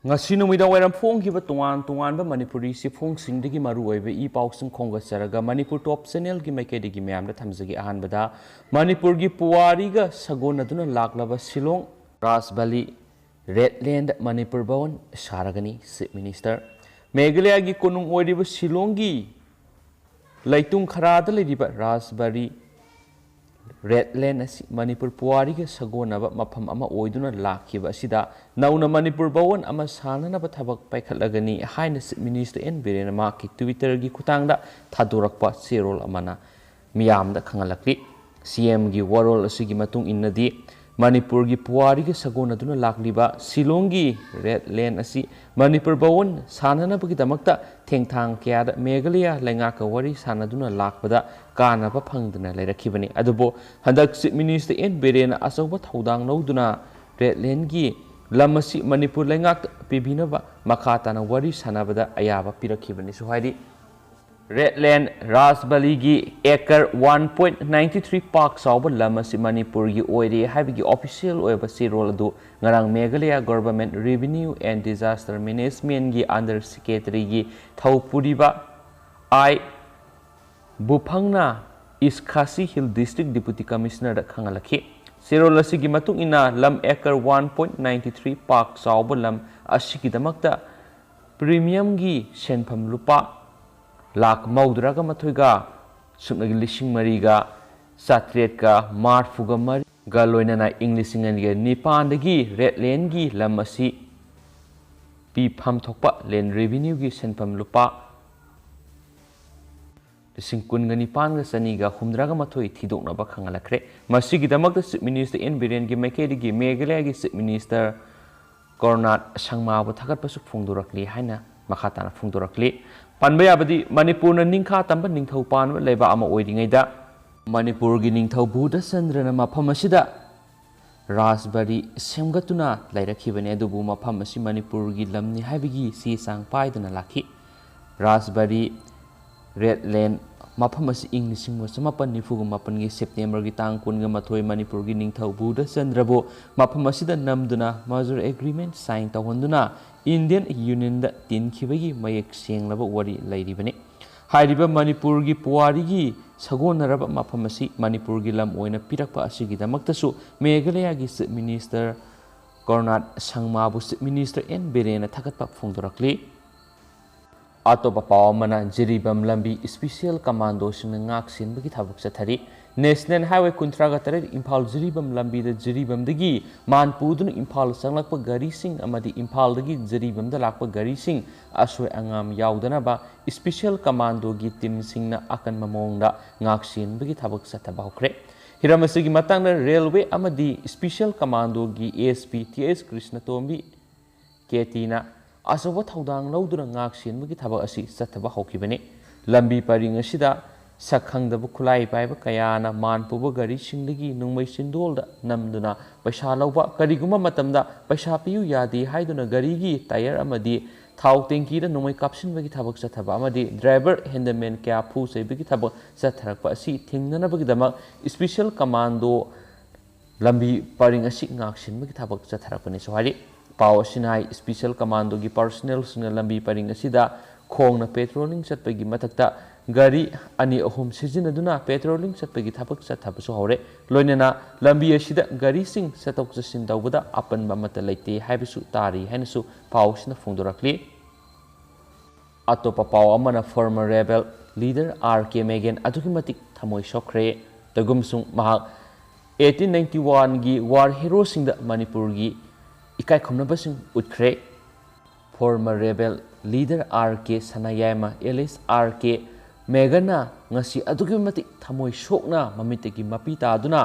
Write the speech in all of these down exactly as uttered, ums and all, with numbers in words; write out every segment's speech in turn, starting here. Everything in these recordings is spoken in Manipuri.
ꯉꯁꯤ ꯅꯨꯃꯤꯗꯥꯡ ꯋꯥꯏꯔꯝ ꯐꯣꯡꯈꯤꯕ ꯇꯣꯉꯥꯟ ꯇꯣꯉꯥꯟꯕ ꯃꯅꯤꯄꯨꯔꯤ ꯆꯦꯐꯣꯡꯁꯤꯡꯗꯒꯤ ꯃꯔꯨ ꯑꯣꯏꯕ ꯏ ꯄꯥꯎꯁꯤꯡ ꯈꯣꯝꯒꯠꯆꯔꯒ ꯃꯅꯤꯄꯨꯔ ꯇꯣꯞ ꯆꯦꯅꯦꯜꯒꯤ ꯃꯥꯏꯀꯩꯗꯒꯤ ꯃꯌꯥꯝꯗ ꯊꯝꯖꯒꯦ꯫ ꯑꯍꯥꯟꯕꯗ ꯃꯅꯤꯄꯨꯔꯒꯤ ꯄꯨꯋꯥꯔꯤꯒ ꯁꯥꯒꯣꯟꯅꯗꯨꯅ ꯂꯥꯛꯂꯕ ꯁꯤꯂꯣꯡ ꯔꯥꯖꯕꯂꯤ ꯔꯦꯗ ꯂꯦꯟꯗ ꯃꯅꯤꯄꯨꯔ ꯚꯋꯟ ꯁꯥꯔꯒꯅꯤ꯫ ꯆꯤꯐ ꯃꯤꯅꯤꯁꯇꯔ ꯃꯦꯘꯥꯂꯌꯥꯒꯤ ꯀꯣꯅꯨꯡ ꯑꯣꯏꯔꯤꯕ ꯁꯤꯂꯣꯡꯒꯤ ꯂꯩꯇꯨꯡ ꯈꯔꯥꯗ ꯂꯩꯔꯤꯕ ꯔꯥꯖꯕꯥꯔꯤ ꯔꯦꯗ ꯂꯦꯟ ꯑꯁꯤ ꯃꯅꯤꯄꯨꯔ ꯄꯨꯋꯥꯔꯤꯒ ꯁꯥꯒꯣꯟꯅꯕ ꯃꯐꯝ ꯑꯃ ꯑꯣꯏꯗꯨꯅ ꯂꯥꯛꯈꯤꯕ ꯑꯁꯤꯗ ꯅꯧꯅ ꯃꯅꯤꯄꯨꯔ ꯚꯋꯟ ꯑꯃ ꯁꯥꯅꯅꯕ ꯊꯕꯛ ꯄꯥꯏꯈꯠꯂꯒꯅꯤ ꯍꯥꯏꯅ ꯆꯤꯐ ꯃꯤꯅꯤꯁꯇꯔ ꯑꯦꯟ ꯕꯤꯔꯦꯟꯅ ꯃꯍꯥꯛꯀꯤ ꯇ꯭ꯋꯤꯇꯔꯒꯤ ꯈꯨꯠꯊꯥꯡꯗ ꯊꯥꯗꯣꯔꯛꯄ ꯆꯦꯔꯣꯜ ꯑꯃꯅ ꯃꯤꯌꯥꯝꯗ ꯈꯪꯍꯜꯂꯛꯂꯤ꯫ ꯁꯤ ꯑꯦꯝꯒꯤ ꯋꯥꯔꯣꯜ ꯑꯁꯤꯒꯤ ꯃꯇꯨꯡ ꯏꯟꯅꯗꯤ ꯃꯅꯤꯄꯨꯔꯒꯤ ꯄꯨꯋꯥꯔꯤꯒ ꯁꯥꯒꯣꯟꯅꯗꯨꯅ ꯂꯥꯛꯂꯤꯕ ꯁꯤꯂꯣꯡꯒꯤ ꯔꯦꯗ ꯂꯦꯟ ꯑꯁꯤ ꯃꯅꯤꯄꯨꯔ ꯚꯋꯟ ꯁꯥꯅꯅꯕꯒꯤꯗꯃꯛꯇ ꯊꯦꯡꯊꯥꯡ ꯀꯌꯥꯗ ꯃꯦꯘꯥꯂꯌꯥ ꯂꯩꯉꯥꯛꯀ ꯋꯥꯔꯤ ꯁꯥꯅꯗꯨꯅ ꯂꯥꯛꯄꯗ ꯀꯥꯟꯅꯕ ꯐꯪꯗꯅ ꯂꯩꯔꯛꯈꯤꯕꯅꯤ꯫ ꯑꯗꯨꯕꯨ ꯍꯟꯗꯛ ꯆꯤꯐ ꯃꯤꯅꯤꯁꯇꯔ ꯑꯦꯟ ꯕꯤꯔꯦꯟꯅ ꯑꯆꯧꯕ ꯊꯧꯗꯥꯡ ꯂꯧꯗꯨꯅ ꯔꯦꯗ ꯂꯦꯟꯒꯤ ꯂꯝ ꯑꯁꯤ ꯃꯅꯤꯄꯨꯔ ꯂꯩꯉꯥꯛꯇ ꯄꯤꯕꯤꯅꯕ ꯃꯈꯥ ꯇꯥꯅ ꯋꯥꯔꯤ ꯁꯥꯅꯕꯗ ꯑꯌꯥꯕ ꯄꯤꯔꯛꯈꯤꯕꯅꯤꯁꯨ ꯍꯥꯏꯔꯤ꯫ ꯔꯦꯗ ꯂꯦꯟ ꯔꯥꯖꯕꯂꯤꯒꯤ acre one point ninety three ꯄꯥꯛ ꯆꯥꯎꯕ ꯂꯝ ꯑꯁꯤ ꯃꯅꯤꯄꯨꯔꯒꯤ ꯑꯣꯏꯔꯦ ꯍꯥꯏꯕꯒꯤ ꯑꯣꯐꯤꯁꯤꯌꯦꯜ ꯑꯣꯏꯕ ꯆꯦꯔꯣꯜ ꯑꯗꯨ ꯉꯔꯥꯡ Meghalaya government revenue and disaster ꯃꯦꯅꯦꯖꯃꯦꯟꯠꯒꯤ ꯑꯟꯗꯔ ꯁꯦꯀ꯭ꯔꯦꯇꯔꯤꯒꯤ ꯊꯧ ꯄꯨꯔꯤꯕ ꯑꯥꯏ ꯕꯨꯐꯪꯅ east Khasi hill district deputy ꯀꯃꯤꯁꯅꯔꯗ ꯈꯪꯍꯜꯂꯛꯈꯤ꯫ ꯆꯦꯔꯣꯜ ꯑꯁꯤꯒꯤ ꯃꯇꯨꯡ ꯏꯟꯅ ꯂꯝ acre one point ninety three ꯄꯥꯛ ꯆꯥꯎꯕ ꯂꯝ ꯑꯁꯤꯒꯤꯗꯃꯛꯇ ꯄ꯭ꯔꯤꯃꯤꯌꯝꯒꯤ ꯁꯦꯟꯐꯝ ꯂꯨꯄꯥ ꯂꯥꯈ ꯃꯧꯗ꯭ꯔꯥꯒ ꯃꯥꯊꯣꯏꯒ ꯁꯨꯞꯅꯒꯤ ꯂꯤꯁꯤꯡ ꯃꯔꯤꯒ ꯆꯥꯇ꯭ꯔꯦꯠꯀ ꯃꯔꯤꯐꯨꯒ ꯃꯔꯤꯒ ꯂꯣꯏꯅꯅ ꯏꯪ ꯂꯤꯁꯤꯡ ꯑꯅꯤꯒ ꯅꯤꯄꯥꯟꯗꯒꯤ ꯔꯦꯗ ꯂꯦꯟꯒꯤ ꯂꯝ ꯑꯁꯤ ꯄꯤꯐꯝ ꯊꯣꯛꯄ ꯂꯦꯟ ꯔꯦꯚꯤꯅ꯭ꯌꯨꯒꯤ ꯁꯦꯟꯐꯝ ꯂꯨꯄꯥ ꯂꯤꯁꯤꯡ ꯀꯨꯟꯒ ꯅꯤꯄꯥꯟꯒ ꯆꯅꯤꯒ ꯍꯨꯝꯗ꯭ꯔꯥꯒ ꯃꯥꯊꯣꯏ ꯊꯤꯗꯣꯛꯅꯕ ꯈꯪꯍꯜꯂꯛꯈ꯭ꯔꯦ꯫ ꯃꯁꯤꯒꯤꯗꯃꯛꯇ ꯆꯤꯐ ꯃꯤꯅꯤꯁꯇꯔ ꯑꯦꯟ ꯕꯤꯔꯦꯟꯒꯤ ꯃꯥꯏꯀꯩꯗꯒꯤ ꯃꯦꯘꯥꯂꯌꯥꯒꯤ ꯆꯤꯐ ꯃꯤꯅꯤꯁꯇꯔ ꯀꯣꯔꯅꯥꯠ ꯁꯪꯃꯥꯕꯨ ꯊꯥꯒꯠꯄꯁꯨ ꯐꯣꯡꯗꯣꯔꯛꯂꯤ ꯍꯥꯏꯅ ꯃꯈꯥ ꯇꯥꯅ ꯐꯣꯡꯗꯣꯔꯛꯂꯤ꯫ ꯄꯟꯕ ꯌꯥꯕꯗꯤ ꯃꯅꯤꯄꯨꯔꯅ ꯅꯤꯡꯈꯥ ꯇꯝꯕ ꯅꯤꯡꯊꯧ ꯄꯥꯟꯕ ꯂꯩꯕꯥꯛ ꯑꯃ ꯑꯣꯏꯔꯤꯉꯩꯗ ꯃꯅꯤꯄꯨꯔꯒꯤ ꯅꯤꯡꯊꯧ ꯕꯨꯙꯆꯟꯗ꯭ꯔꯅ ꯃꯐꯝ ꯑꯁꯤꯗ ꯔꯥꯖꯕꯥꯔꯤ ꯁꯦꯝꯒꯠꯇꯨꯅ ꯂꯩꯔꯛꯈꯤꯕꯅꯤ꯫ ꯑꯗꯨꯕꯨ ꯃꯐꯝ ꯑꯁꯤ ꯃꯅꯤꯄꯨꯔꯒꯤ ꯂꯝꯅꯤ ꯍꯥꯏꯕꯒꯤ ꯆꯦ ꯆꯥꯡ ꯄꯥꯏꯗꯨꯅ ꯂꯥꯛꯈꯤ꯫ ꯔꯥꯖꯕꯥꯔꯤ ꯔꯦꯗ ꯂꯦꯟ ꯃꯐꯝ ꯑꯁꯤ ꯏꯪ ꯂꯤꯁꯤꯡ ꯑꯃ ꯆꯃꯥꯄꯟ ꯅꯤꯐꯨꯒ ꯃꯥꯄꯟꯒꯤ ꯁꯦꯞꯇꯦꯝꯕꯔꯒꯤ ꯇꯥꯡ ꯀꯨꯟꯒ ꯃꯥꯊꯣꯏ ꯃꯅꯤꯄꯨꯔꯒꯤ ꯅꯤꯡꯊꯧ ꯕꯨꯙꯆꯟꯗ꯭ꯔꯕꯨ ꯃꯐꯝ ꯑꯁꯤꯗ ꯅꯝꯗꯨꯅ merger agreement sign ꯇꯧꯍꯟꯗꯨꯅ Indian Union ꯗ ꯇꯤꯟꯈꯤꯕꯒꯤ ꯃꯌꯦꯛ ꯁꯦꯡꯂꯕ ꯋꯥꯔꯤ ꯂꯩꯔꯤꯕꯅꯤ꯫ ꯍꯥꯏꯔꯤꯕ ꯃꯅꯤꯄꯨꯔꯒꯤ ꯄꯨꯋꯥꯔꯤꯒꯤ ꯁꯥꯒꯣꯟꯅꯔꯕ ꯃꯐꯝ ꯑꯁꯤ ꯃꯅꯤꯄꯨꯔꯒꯤ ꯂꯝ ꯑꯣꯏꯅ ꯄꯤꯔꯛꯄ ꯑꯁꯤꯒꯤꯗꯃꯛꯇꯁꯨ ꯃꯦꯘꯥꯂꯌꯥꯒꯤ Chief Minister ꯀꯣꯔꯅꯥꯠ ꯁꯪꯃꯥꯕꯨ Chief Minister ꯑꯦꯟ ꯕꯤꯔꯦꯟꯅ ꯊꯥꯒꯠꯄ ꯐꯣꯡꯗꯣꯔꯛꯂꯤ꯫ ꯑꯇꯣꯞꯄ ꯄꯥꯎ ꯑꯃꯅ ꯖꯤꯔꯤꯕꯥꯝ ꯂꯝꯕꯤ special commandoꯁꯤꯡꯅ ꯉꯥꯛ ꯁꯦꯟꯕꯒꯤ ꯊꯕꯛ ꯆꯠꯊꯔꯤ꯫ National Highway ꯀꯨꯟꯊ꯭ꯔꯥꯒ ꯇꯔꯦꯠ ꯏꯝꯐꯥꯜ ꯖꯤꯔꯤꯕꯥꯝ ꯂꯝꯕꯤꯗ ꯖꯤꯔꯤꯕꯥꯝꯗꯒꯤ ꯃꯥꯟ ꯄꯨꯗꯨꯅ ꯏꯝꯐꯥꯜ ꯆꯪꯂꯛꯄ ꯒꯥꯔꯤꯁꯤꯡ ꯑꯃꯗꯤ ꯏꯝꯐꯥꯜꯗꯒꯤ ꯖꯤꯔꯤꯕꯥꯝꯗ ꯂꯥꯛꯄ ꯒꯥꯔꯤꯁꯤꯡ ꯑꯁꯣꯏ ꯑꯉꯥꯝ ꯌꯥꯎꯗꯅꯕ special commandoꯒꯤ teamꯁꯤꯡꯅ ꯑꯀꯟꯕ ꯃꯑꯣꯡꯗ ꯉꯥꯛ ꯁꯦꯟꯕꯒꯤ ꯊꯕꯛ ꯆꯠꯊꯕ ꯍꯧꯈ꯭ꯔꯦ꯫ ꯍꯤꯔꯝ ꯑꯁꯤꯒꯤ ꯃꯇꯥꯡꯗ railway ꯑꯃꯗꯤ special commandoꯒꯤ S P T S ꯀ꯭ꯔꯤꯁꯅꯇꯣꯝꯕꯤ ꯀꯦ ꯇꯤꯅ ꯑꯆꯧꯕ ꯊꯧꯗꯥꯡ ꯂꯧꯗꯨꯅ ꯉꯥꯛ ꯁꯦꯟꯕꯒꯤ ꯊꯕꯛ ꯑꯁꯤ ꯆꯠꯊꯕ ꯍꯧꯈꯤꯕꯅꯤ꯫ ꯂꯝꯕꯤ ꯄꯔꯤꯡ ꯑꯁꯤꯗ ꯁꯛ ꯈꯪꯗꯕ ꯈꯨꯠꯂꯥꯏ ꯄꯥꯏꯕ ꯀꯌꯥꯅ ꯃꯥꯟ ꯄꯨꯕ ꯒꯥꯔꯤꯁꯤꯡꯗꯒꯤ ꯅꯣꯡꯃꯩ ꯆꯤꯟꯗꯣꯜꯗ ꯅꯝꯗꯨꯅ ꯄꯩꯁꯥ ꯂꯧꯕ, ꯀꯔꯤꯒꯨꯝꯕ ꯃꯇꯝꯗ ꯄꯩꯁꯥ ꯄꯤꯌꯨ ꯌꯥꯗꯦ ꯍꯥꯏꯗꯨꯅ ꯒꯥꯔꯤꯒꯤ tyre ꯑꯃꯗꯤ ꯊꯥꯎ tankiꯗ ꯅꯣꯡꯃꯩ ꯀꯥꯞꯁꯤꯟꯕꯒꯤ ꯊꯕꯛ ꯆꯠꯊꯕ ꯑꯃꯗꯤ driver handyman ꯀꯌꯥ ꯐꯨ ꯆꯩꯕꯒꯤ ꯊꯕꯛ ꯆꯠꯊꯔꯛꯄ ꯑꯁꯤ ꯊꯤꯡꯅꯅꯕꯒꯤꯗꯃꯛ special commando ꯂꯝꯕꯤ ꯄꯔꯤꯡ ꯑꯁꯤ ꯉꯥꯛꯁꯦꯟꯕꯒꯤ ꯊꯕꯛ ꯆꯠꯊꯔꯛꯄꯅꯤꯁꯨ ꯍꯥꯏꯔꯤ꯫ ꯄꯥꯎ ꯑꯁꯤꯅ ꯍꯥꯏ, special commandoꯒꯤ personnelꯁꯤꯡꯅ ꯂꯝꯕꯤ ꯄꯔꯤꯡ ꯑꯁꯤꯗ ꯈꯣꯡꯅ patrolling ꯆꯠꯄꯒꯤ ꯃꯊꯛꯇ ꯒꯥꯔꯤ ꯑꯅꯤ ꯑꯍꯨꯝ ꯁꯤꯖꯤꯟꯅꯗꯨꯅ patrolling ꯆꯠꯄꯒꯤ ꯊꯕꯛ ꯆꯠꯊꯕꯁꯨ ꯍꯧꯔꯦ꯫ ꯂꯣꯏꯅꯅ ꯂꯝꯕꯤ ꯑꯁꯤꯗ ꯒꯥꯔꯤꯁꯤꯡ ꯆꯠꯊꯣꯛ ꯆꯠꯁꯤꯟ ꯇꯧꯕꯗ ꯑꯄꯟꯕ ꯑꯃꯠꯇ ꯂꯩꯇꯦ ꯍꯥꯏꯕꯁꯨ ꯇꯥꯔꯤ ꯍꯥꯏꯅꯁꯨ ꯄꯥꯎ ꯑꯁꯤꯅ ꯐꯣꯡꯗꯣꯔꯛꯂꯤ꯫ ꯑꯇꯣꯞꯄ ꯄꯥꯎ ꯑꯃꯅ former rebel leader R K Magan ꯑꯗꯨꯛꯀꯤ ꯃꯇꯤꯛ ꯊꯃꯣꯏ ꯁꯣꯛꯈ꯭ꯔꯦ꯫ ꯇꯧꯒꯨꯝꯁꯨꯡ ꯃꯍꯥꯛ eighteen ninety oneꯒꯤ war heroꯁꯤꯡꯗ ꯃꯅꯤꯄꯨꯔꯒꯤ ꯏꯀꯥꯏ ꯈꯨꯝꯅꯕꯁꯤꯡ ꯎꯠꯈ꯭ꯔꯦ꯫ Former rebel leader R K ꯁꯅꯥꯌꯥꯏꯃ alias R K Maganꯅ ꯉꯁꯤ ꯑꯗꯨꯛꯀꯤ ꯃꯇꯤꯛ ꯊꯃꯣꯏ ꯁꯣꯛꯅ ꯃꯃꯤꯠꯇꯒꯤ ꯃꯄꯤ ꯇꯥꯗꯨꯅ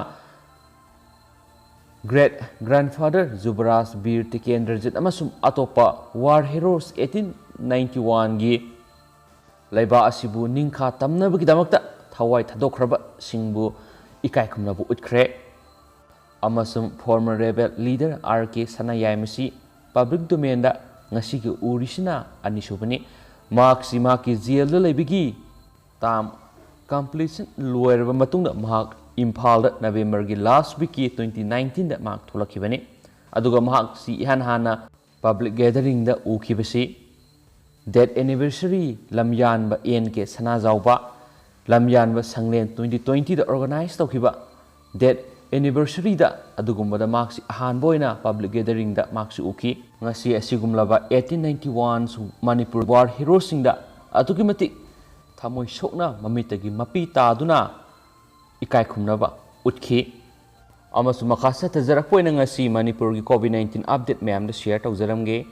great grandfather ꯖꯨꯕꯔꯥꯖ ꯕꯤꯔ ꯇꯤꯀꯦꯟꯗ꯭ꯔꯖꯤꯠ ꯑꯃꯁꯨꯡ ꯑꯇꯣꯞꯄ war heroes eighteen ninety oneꯒꯤ ꯂꯩꯕꯥꯛ ꯑꯁꯤꯕꯨ ꯅꯤꯡꯈꯥ ꯇꯝꯅꯕꯒꯤꯗꯃꯛꯇ ꯊꯋꯥꯏ ꯊꯥꯗꯣꯛꯈ꯭ꯔꯕꯁꯤꯡꯕꯨ ꯏꯀꯥꯏ ꯈꯨꯝꯅꯕ ꯎꯠꯈ꯭ꯔꯦ꯫ ꯑꯃꯁꯨꯡ former rebel leader R K ꯁꯅꯥꯌꯥꯏꯃꯁꯤ public domainꯗ ꯉꯁꯤꯒꯤ ꯎꯔꯤꯁꯤꯅ ꯑꯅꯤꯁꯨꯕꯅꯤ꯫ ꯃꯍꯥꯛꯁꯤ ꯃꯍꯥꯛꯀꯤ jailꯗ ꯂꯩꯕꯒꯤ ꯇꯥꯝ ꯀꯝꯄ꯭ꯂꯤꯁꯟ ꯂꯣꯏꯔꯕ ꯃꯇꯨꯡꯗ ꯃꯍꯥꯛ ꯏꯝꯐꯥꯜꯗ ꯅꯕꯦꯝꯕꯔꯒꯤ ꯂꯥꯁ ꯋꯤꯛꯀꯤ ꯇ꯭ꯋꯦꯟꯇꯤ ꯅꯥꯏꯟꯇꯤꯟꯗ ꯃꯍꯥꯛ ꯊꯣꯛꯂꯛꯈꯤꯕꯅꯤ꯫ ꯑꯗꯨꯒ ꯃꯍꯥꯛꯁꯤ ꯏꯍꯥꯟ ꯍꯥꯟꯅ ꯄꯕ꯭ꯂꯤꯛ ꯒꯦꯗꯔꯤꯡꯗ ꯎꯈꯤꯕꯁꯤ ꯗꯦꯠ ꯑꯦꯅꯤꯚꯔꯁꯔꯤ ꯂꯝꯌꯥꯟꯕ ꯑꯦꯟ ꯀꯦ ꯁꯅꯥꯖꯥꯎꯕ, ꯂꯝꯌꯥꯟꯕ ꯁꯪꯂꯦꯟ ꯇ꯭ꯋꯦꯟꯇꯤ ꯇ꯭ꯋꯦꯟꯇꯤꯗ ꯑꯣꯔꯒꯅꯥꯏꯖ ꯇꯧꯈꯤꯕ ꯗꯦꯠ ꯑꯦꯅꯤꯚꯔꯁꯔꯤꯗ ꯑꯗꯨꯒꯨꯝꯕꯗ ꯃꯍꯥꯛꯁꯤ ꯑꯍꯥꯟꯕ ꯑꯣꯏꯅ ꯄꯕ꯭ꯂꯤꯛ ꯒꯦꯗꯔꯤꯡꯗ ꯃꯍꯥꯛꯁꯤ ꯎꯈꯤ꯫ ꯉꯁꯤ ꯑꯁꯤꯒꯨꯝꯂꯕ eighteen ninety one Manipur war ꯍꯤꯔꯣꯁꯤꯡꯗ ꯑꯗꯨꯛꯀꯤ ꯃꯇꯤꯛ ꯊꯃꯣꯏ ꯁꯣꯛꯅ ꯃꯃꯤꯠꯇꯒꯤ ꯃꯄꯤ ꯇꯥꯗꯨꯅ ꯏꯀꯥꯏ ꯈꯨꯝꯅꯕ ꯎꯠꯈꯤ꯫ ꯑꯃꯁꯨꯡ ꯃꯈꯥ ꯆꯠꯊꯖꯔꯛꯄ ꯑꯣꯏꯅ ꯉꯁꯤ ꯃꯅꯤꯄꯨꯔꯒꯤ ꯀꯣꯚꯤꯗ ꯅꯥꯏꯟꯇꯤꯟ ꯑꯞꯗꯦꯠ ꯃꯌꯥꯝꯗ ꯁꯤꯌꯔ ꯇꯧꯖꯔꯝꯒꯦ꯫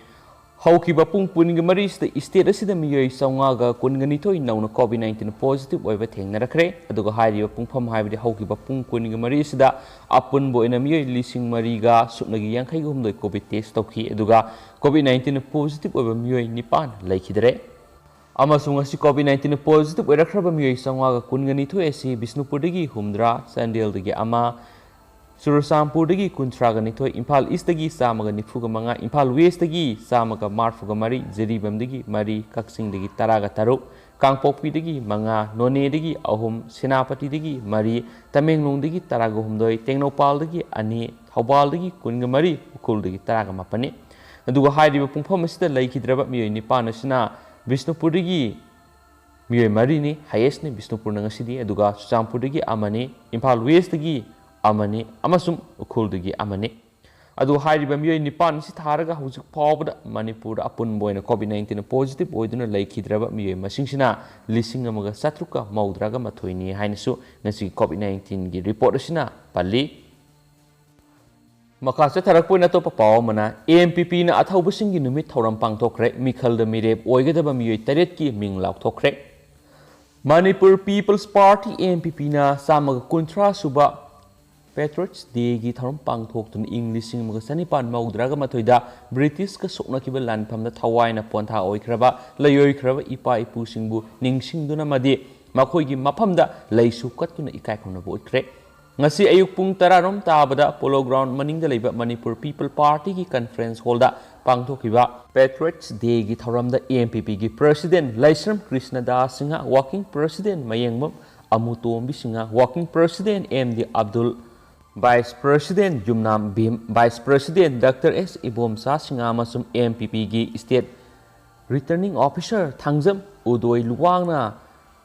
ꯍꯧꯈꯤꯕ ꯄꯨꯡ ꯀꯨꯟꯒ ꯃꯔꯤꯁꯤꯗ ꯏꯁꯇꯦꯠ ꯑꯁꯤꯗ ꯃꯤꯑꯣꯏ ꯆꯥꯝꯃꯉꯥꯒ ꯀꯨꯟꯒ ꯅꯤꯊꯣꯏ ꯅꯧꯅ ꯀꯣꯚꯤꯗ ꯅꯥꯏꯟꯇꯤꯟ ꯄꯣꯖꯤꯇꯤꯚ ꯑꯣꯏꯕ ꯊꯦꯡꯅꯔꯛꯈ꯭ꯔꯦ꯫ ꯑꯗꯨꯒ ꯍꯥꯏꯔꯤꯕ ꯄꯨꯡꯐꯝ ꯍꯥꯏꯕꯗꯤ ꯍꯧꯈꯤꯕ ꯄꯨꯡ ꯀꯨꯟꯒ ꯃꯔꯤꯁꯤꯗ ꯑꯄꯨꯟꯕ ꯑꯣꯏꯅ ꯃꯤꯑꯣꯏ ꯂꯤꯁꯤꯡ ꯃꯔꯤꯒ ꯁꯨꯞꯅꯒꯤ ꯌꯥꯡꯈꯩꯒ ꯍꯨꯝꯗꯣꯏ ꯀꯣꯚꯤꯗ ꯇꯦꯁ ꯇꯧꯈꯤ꯫ ꯑꯗꯨꯒ ꯀꯣꯚꯤꯗ ꯅꯥꯏꯟꯇꯤꯟ ꯄꯣꯖꯤꯇꯤꯚ ꯑꯣꯏꯕ ꯃꯤꯑꯣꯏ ꯅꯤꯄꯥꯟ ꯂꯩꯈꯤꯗ꯭ꯔꯦ꯫ ꯑꯃꯁꯨꯡ ꯉꯁꯤ ꯀꯣꯚꯤꯗ ꯅꯥꯏꯟꯇꯤꯟ ꯄꯣꯖꯤꯇꯤꯚ ꯑꯣꯏꯔꯛꯈ꯭ꯔꯕ ꯃꯤꯑꯣꯏ ꯆꯥꯝꯃꯉꯥꯒ ꯀꯨꯟꯒ ꯅꯤꯊꯣꯏ ꯑꯁꯤ ꯕꯤꯁꯅꯨꯄꯨꯔꯗꯒꯤ ꯍꯨꯝꯗ꯭ꯔꯥ, ꯆꯥꯟꯗꯦꯜꯗꯒꯤ ꯑꯃ, ꯆꯨꯔꯆꯥꯟꯄꯨꯔꯗꯒꯤ ꯀꯨꯟꯊ꯭ꯔꯥꯒ ꯅꯤꯊꯣꯏ, ꯏꯝꯐꯥꯜ ꯏꯁꯇꯒꯤ ꯆꯥꯝꯃꯒ ꯅꯤꯐꯨꯒ ꯃꯉꯥ, ꯏꯝꯐꯥꯜ ꯋꯦꯁꯇꯒꯤ ꯆꯥꯝꯃꯒ ꯃꯔꯤꯐꯨꯒ ꯃꯔꯤ, ꯖꯤꯔꯤꯕꯥꯝꯗꯒꯤ ꯃꯔꯤ, ꯀꯛꯆꯤꯡꯗꯒꯤ ꯇꯔꯥꯒ ꯇꯔꯨꯛ, ꯀꯥꯡꯄꯣꯛꯄꯤꯗꯒꯤ ꯃꯉꯥ, ꯅꯣꯅꯦꯗꯒꯤ ꯑꯍꯨꯝ, ꯁꯦꯅꯥꯄꯇꯤꯗꯒꯤ ꯃꯔꯤ, ꯇꯃꯦꯡꯂꯣꯡꯗꯒꯤ ꯇꯔꯥꯒ ꯍꯨꯝꯗꯣꯏ, ꯇꯦꯡꯅꯧꯄꯥꯜꯗꯒꯤ ꯑꯅꯤ, ꯊꯧꯕꯥꯜꯗꯒꯤ ꯀꯨꯟꯒ ꯃꯔꯤ, ꯎꯈ꯭ꯔꯨꯜꯗꯒꯤ ꯇꯔꯥꯒ ꯃꯥꯄꯟꯅꯤ꯫ ꯑꯗꯨꯒ ꯍꯥꯏꯔꯤꯕ ꯄꯨꯡꯐꯝ ꯑꯁꯤꯗ ꯂꯩꯈꯤꯗ꯭ꯔꯕ ꯃꯤꯑꯣꯏ ꯅꯤꯄꯥꯟ ꯑꯁꯤꯅ ꯕꯤꯁꯅꯨꯄꯨꯔꯗꯒꯤ ꯃꯤꯑꯣꯏ ꯃꯔꯤꯅꯤ, ꯍꯥꯏꯌꯦꯁꯅꯤ ꯕꯤꯁꯅꯨꯄꯨꯔꯅ ꯉꯁꯤꯗꯤ, ꯑꯗꯨꯒ ꯆꯨꯔꯆꯥꯟꯄꯨꯔꯗꯒꯤ ꯑꯃꯅꯤ, ꯏꯝꯐꯥꯜ ꯋꯦꯁꯇꯒꯤ ꯑꯃꯅꯤ ꯑꯃꯁꯨꯡ ꯎꯈ꯭ꯔꯨꯜꯗꯒꯤ ꯑꯃꯅꯤ꯫ ꯑꯗꯨ ꯍꯥꯏꯔꯤꯕ ꯃꯤꯑꯣꯏ ꯅꯤꯄꯥꯟ ꯑꯁꯤ ꯊꯥꯔꯒ ꯍꯧꯖꯤꯛ ꯐꯥꯎꯕꯗ ꯃꯅꯤꯄꯨꯔꯗ ꯑꯄꯨꯟꯕ ꯑꯣꯏꯅ ꯀꯣꯚꯤꯗ ꯅꯥꯏꯟꯇꯤꯟ ꯄꯣꯖꯤꯇꯤꯚ ꯑꯣꯏꯗꯨꯅ ꯂꯩꯈꯤꯗ꯭ꯔꯕ ꯃꯤꯑꯣꯏ ꯃꯁꯤꯡꯁꯤꯅ ꯂꯤꯁꯤꯡ ꯑꯃꯒ ꯆꯥꯇ꯭ꯔꯨꯛꯀ ꯃꯧꯗ꯭ꯔꯥꯒ ꯃꯥꯊꯣꯏꯅꯤ ꯍꯥꯏꯅꯁꯨ ꯉꯁꯤꯒꯤ ꯀꯣꯚꯤꯗ ꯅꯥꯏꯟꯇꯤꯟꯒꯤ ꯔꯤꯄꯣꯔꯠ ꯑꯁꯤꯅ ꯄꯜꯂꯤ꯫ ꯃꯈꯥ ꯆꯠꯊꯔꯛꯄ ꯑꯣꯏꯅ ꯑꯇꯣꯞꯄ ꯄꯥꯎ ꯑꯃꯅ, ꯑꯦ ꯑꯦꯝ ꯄꯤ ꯄꯤꯅ ꯑꯊꯧꯕꯁꯤꯡꯒꯤ ꯅꯨꯃꯤꯠ ꯊꯧꯔꯝ ꯄꯥꯡꯊꯣꯛꯈ꯭ꯔꯦ꯫ ꯃꯤꯈꯜꯗ ꯃꯤꯔꯦꯞ ꯑꯣꯏꯒꯗꯕ ꯃꯤꯑꯣꯏ ꯇꯔꯦꯠꯀꯤ ꯃꯤꯡ ꯂꯥꯎꯊꯣꯛꯈ꯭ꯔꯦ꯫ Manipur people's party, A M P ꯄꯤꯅ ꯆꯥꯝꯃꯒ ꯀꯨꯟꯊ꯭ꯔꯥ ꯁꯨꯕ ꯄꯦꯇ꯭ꯔꯣꯏꯠꯁ ꯗꯦꯒꯤ ꯊꯧꯔꯝ ꯄꯥꯡꯊꯣꯛꯇꯨꯅ ꯏꯪ ꯂꯤꯁꯤꯡ ꯑꯃꯒ ꯆꯅꯤꯄꯥꯟ ꯃꯧꯗ꯭ꯔꯥꯒ ꯃꯥꯊꯣꯏꯗ ꯕ꯭ꯔꯤꯇꯤꯁꯀ ꯁꯣꯛꯅꯈꯤꯕ ꯂꯥꯟꯐꯝꯗ ꯊꯋꯥꯏꯅ ꯄꯣꯟꯊꯥ ꯑꯣꯏꯈ꯭ꯔꯕ ꯂꯩꯑꯣꯏꯈ꯭ꯔꯕ ꯏꯄꯥ ꯏꯄꯨꯁꯤꯡꯕꯨ ꯅꯤꯡꯁꯤꯡꯗꯨꯅ ꯑꯃꯗꯤ ꯃꯈꯣꯏꯒꯤ ꯃꯐꯝꯗ ꯂꯩꯁꯨ ꯀꯠꯇꯨꯅ ꯏꯀꯥꯏ ꯈꯨꯝꯅꯕ ꯎꯠꯈ꯭ꯔꯦ꯫ ꯉꯁꯤ ꯑꯌꯨꯛ ꯄꯨꯡ ꯇꯔꯥꯔꯣꯝ ꯇꯥꯕꯗ ꯄꯣꯂꯣ ꯒ꯭ꯔꯥꯎꯟ ꯃꯅꯤꯡꯗ ꯂꯩꯕ ꯃꯅꯤꯄꯨꯔ ꯄꯤꯄꯜ ꯄꯥꯔꯇꯤꯒꯤ ꯀꯟꯐ꯭ꯔꯦꯟꯁ ꯍꯣꯜꯗ ꯄꯥꯡꯊꯣꯛꯈꯤꯕ Patriots Dayꯒꯤ ꯊꯧꯔꯝꯗ M P Pꯒꯤ President ꯂꯥꯏꯁ꯭ꯔꯝ ꯀ꯭ꯔꯤꯁꯅꯗꯥꯁ ꯁꯤꯡꯍ, Working President ꯃꯌꯦꯡꯕꯝ ꯑꯃꯨꯇꯣꯝꯕꯤ Singh, Working President M D Abdul, Vice President ꯌꯨꯝꯅꯥꯝ ꯚꯤꯝ, Vice President Doctor S Ibomcha Singh ꯑꯃꯁꯨꯡ M P Pꯒꯤ State Returning Officer Thangjam ꯎꯗꯣꯏ ꯂꯨꯋꯥꯡꯅ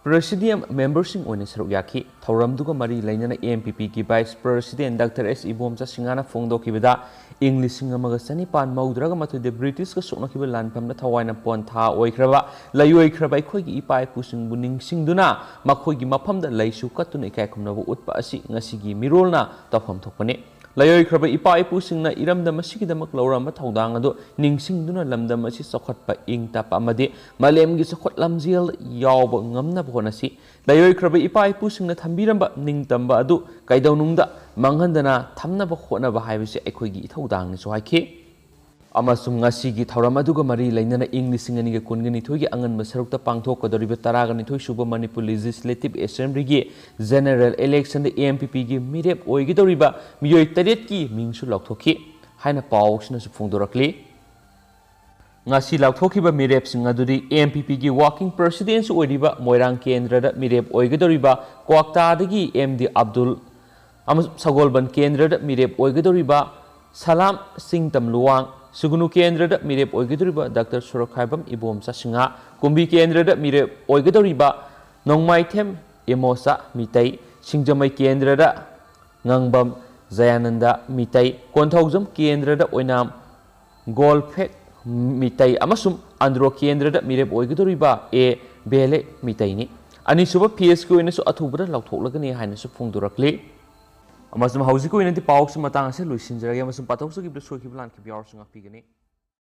Presidium memberꯁꯤꯡ ꯑꯣꯏꯅ ꯁꯔꯨꯛ ꯌꯥꯈꯤ꯫ ꯊꯧꯔꯝꯗꯨꯒ ꯃꯔꯤ ꯂꯩꯅꯅ M P Pꯒꯤ Vice President Doctor S Ibomcha ꯁꯤꯡꯍꯅ ꯐꯣꯡꯗꯣꯛꯈꯤꯕꯗ, ꯏꯪ ꯂꯤꯁꯤꯡ ꯑꯃꯒ ꯆꯅꯤꯄꯥꯟ ꯃꯧꯗ꯭ꯔꯥꯒ ꯃꯥꯊꯣꯏꯗ Britishꯀ ꯁꯣꯛꯅꯈꯤꯕ ꯂꯥꯟꯐꯝꯗ ꯊꯋꯥꯏꯅ ꯄꯣꯟꯊꯥ ꯑꯣꯏꯈ꯭ꯔꯕ ꯂꯩꯑꯣꯏꯈ꯭ꯔꯕ ꯑꯩꯈꯣꯏꯒꯤ ꯏꯄꯥ ꯏꯄꯨꯁꯤꯡꯕꯨ ꯅꯤꯡꯁꯤꯡꯗꯨꯅ ꯃꯈꯣꯏꯒꯤ ꯃꯐꯝꯗ ꯂꯩꯁꯨ ꯀꯠꯇꯨꯅ ꯏꯀꯥꯏ ꯈꯨꯝꯅꯕ ꯎꯠꯄ ꯑꯁꯤ ꯉꯁꯤꯒꯤ ꯃꯤꯔꯣꯜꯅ ꯇꯧꯐꯝ ꯊꯣꯛꯄꯅꯤ꯫ ꯂꯩꯑꯣꯏꯈ꯭ꯔꯕ ꯏꯄꯥ ꯏꯄꯨꯁꯤꯡꯅ ꯏꯔꯝꯗꯝ ꯑꯁꯤꯒꯤꯗꯃꯛ ꯂꯧꯔꯝꯕ ꯊꯧꯗꯥꯡ ꯑꯗꯨ ꯅꯤꯡꯁꯤꯡꯗꯨꯅ ꯂꯝꯗꯝ ꯑꯁꯤ ꯆꯥꯎꯈꯠꯄ, ꯏꯪ ꯇꯞꯄ ꯑꯃꯗꯤ ꯃꯥꯂꯦꯝꯒꯤ ꯆꯥꯎꯈꯠ ꯂꯝꯖꯦꯜꯗ ꯌꯥꯎꯕ ꯉꯝꯅꯕ ꯍꯣꯠꯅꯁꯤ꯫ ꯂꯩꯑꯣꯏꯈ꯭ꯔꯕ ꯏꯄꯥ ꯏꯄꯨꯁꯤꯡꯅ ꯊꯝꯕꯤꯔꯝꯕ ꯅꯤꯡꯇꯝꯕ ꯑꯗꯨ ꯀꯩꯗꯧꯅꯨꯡꯗ ꯃꯥꯡꯍꯟꯗꯅ ꯊꯝꯅꯕ ꯍꯣꯠꯅꯕ ꯍꯥꯏꯕꯁꯤ ꯑꯩꯈꯣꯏꯒꯤ ꯏꯊꯧꯗꯥꯡꯅꯤꯁꯨ ꯍꯥꯏꯈꯤ꯫ ꯑꯃꯁꯨꯡ ꯉꯁꯤꯒꯤ ꯊꯧꯔꯝ ꯑꯗꯨꯒ ꯃꯔꯤ ꯂꯩꯅꯅ ꯏꯪ ꯂꯤꯁꯤꯡ ꯑꯅꯤꯒ ꯀꯨꯟꯒ ꯅꯤꯊꯣꯏꯒꯤ ꯑꯉꯟꯕ ꯁꯔꯨꯛꯇ ꯄꯥꯡꯊꯣꯛꯀꯗꯧꯔꯤꯕ ꯇꯔꯥꯒ ꯅꯤꯊꯣꯏ ꯁꯨꯕ Manipur Legislative Assemblyꯒꯤ General Electionꯗ M P Pꯒꯤ ꯃꯤꯔꯦꯞ ꯑꯣꯏꯒꯗꯧꯔꯤꯕ ꯃꯤꯑꯣꯏ ꯇꯔꯦꯠꯀꯤ ꯃꯤꯡꯁꯨ ꯂꯥꯎꯊꯣꯛꯈꯤ ꯍꯥꯏꯅ ꯄꯥꯎꯁꯤꯅꯁꯨ ꯐꯣꯡꯗꯣꯔꯛꯂꯤ꯫ ꯉꯁꯤ ꯂꯥꯎꯊꯣꯛꯈꯤꯕ ꯃꯤꯔꯦꯞꯁꯤꯡ ꯑꯗꯨꯗꯤ M P Pꯒꯤ Working Presidentꯁꯨ ꯑꯣꯏꯔꯤꯕ ꯃꯣꯏꯔꯥꯡ ꯀꯦꯟꯗ꯭ꯔꯗ ꯃꯤꯔꯦꯞ ꯑꯣꯏꯒꯗꯧꯔꯤꯕ ꯀ꯭ꯋꯥꯛꯇꯥꯗꯒꯤ M D ꯑꯕꯗꯨꯜ, ꯑꯃꯁꯨꯡ ꯁꯒꯣꯜꯕꯟ ꯀꯦꯟꯗ꯭ꯔꯗ ꯃꯤꯔꯦꯞ ꯑꯣꯏꯒꯗꯧꯔꯤꯕ ꯁꯂꯥꯝ ꯁꯤꯡꯇꯝ ꯂꯨꯋꯥꯡ, ꯁꯨꯒꯨꯅꯨ ꯀꯦꯟꯗ꯭ꯔꯗ ꯃꯤꯔꯦꯞ ꯑꯣꯏꯒꯗꯧꯔꯤꯕ ꯗꯥꯛꯇꯔ ꯁꯨꯔꯛꯈꯥꯏꯕꯝ ꯏꯕꯣꯝꯆꯥ ꯁꯤꯡꯍ, ꯀꯨꯝꯕꯤ ꯀꯦꯟꯗ꯭ꯔꯗ ꯃꯤꯔꯦꯞ ꯑꯣꯏꯒꯗꯧꯔꯤꯕ ꯅꯣꯡꯃꯥꯏꯊꯦꯝ ꯏꯃꯣꯆꯥ ꯃꯤꯇꯩ, ꯁꯤꯡꯖꯃꯩ ꯀꯦꯟꯗ꯭ꯔꯗ ꯉꯥꯡꯕꯝ ꯖꯌꯥꯅꯟꯗ ꯃꯤꯇꯩ, ꯀꯣꯟꯊꯧꯖꯝ ꯀꯦꯟꯗ꯭ꯔꯗ ꯑꯣꯏꯅꯥꯝ ꯒꯣꯜꯐꯦꯛ ꯃꯤꯇꯩ ꯑꯃꯁꯨꯡ ꯑꯟꯗ꯭ꯔꯣ ꯀꯦꯟꯗ꯭ꯔꯗ ꯃꯤꯔꯦꯞ ꯑꯣꯏꯒꯗꯧꯔꯤꯕ ꯑꯦ ꯕꯦꯂꯦ ꯃꯤꯇꯩꯅꯤ꯫ ꯑꯅꯤꯁꯨꯕ phaseꯀꯤ ꯑꯣꯏꯅꯁꯨ ꯑꯊꯨꯕꯗ ꯂꯥꯎꯊꯣꯛꯂꯒꯅꯤ ꯍꯥꯏꯅꯁꯨ ꯐꯣꯡꯗꯣꯔꯛꯂꯤ꯫ ꯑꯃꯁꯨꯡ ꯍꯧꯖꯤꯛꯀꯤ ꯑꯣꯏꯅꯗꯤ ꯄꯥꯎꯁꯤ ꯃꯇꯥꯡ ꯑꯁꯤꯗ ꯂꯣꯏꯁꯤꯟꯖꯔꯒꯦ ꯑꯃꯁꯨꯡ ꯄꯥꯊꯣꯛꯆꯈꯤꯕꯗ ꯁꯣꯏꯈꯤꯕ ꯂꯥꯟꯈꯤꯕ ꯌꯥꯎꯔꯁꯨ ꯉꯥꯛꯄꯤꯒꯅꯤ꯫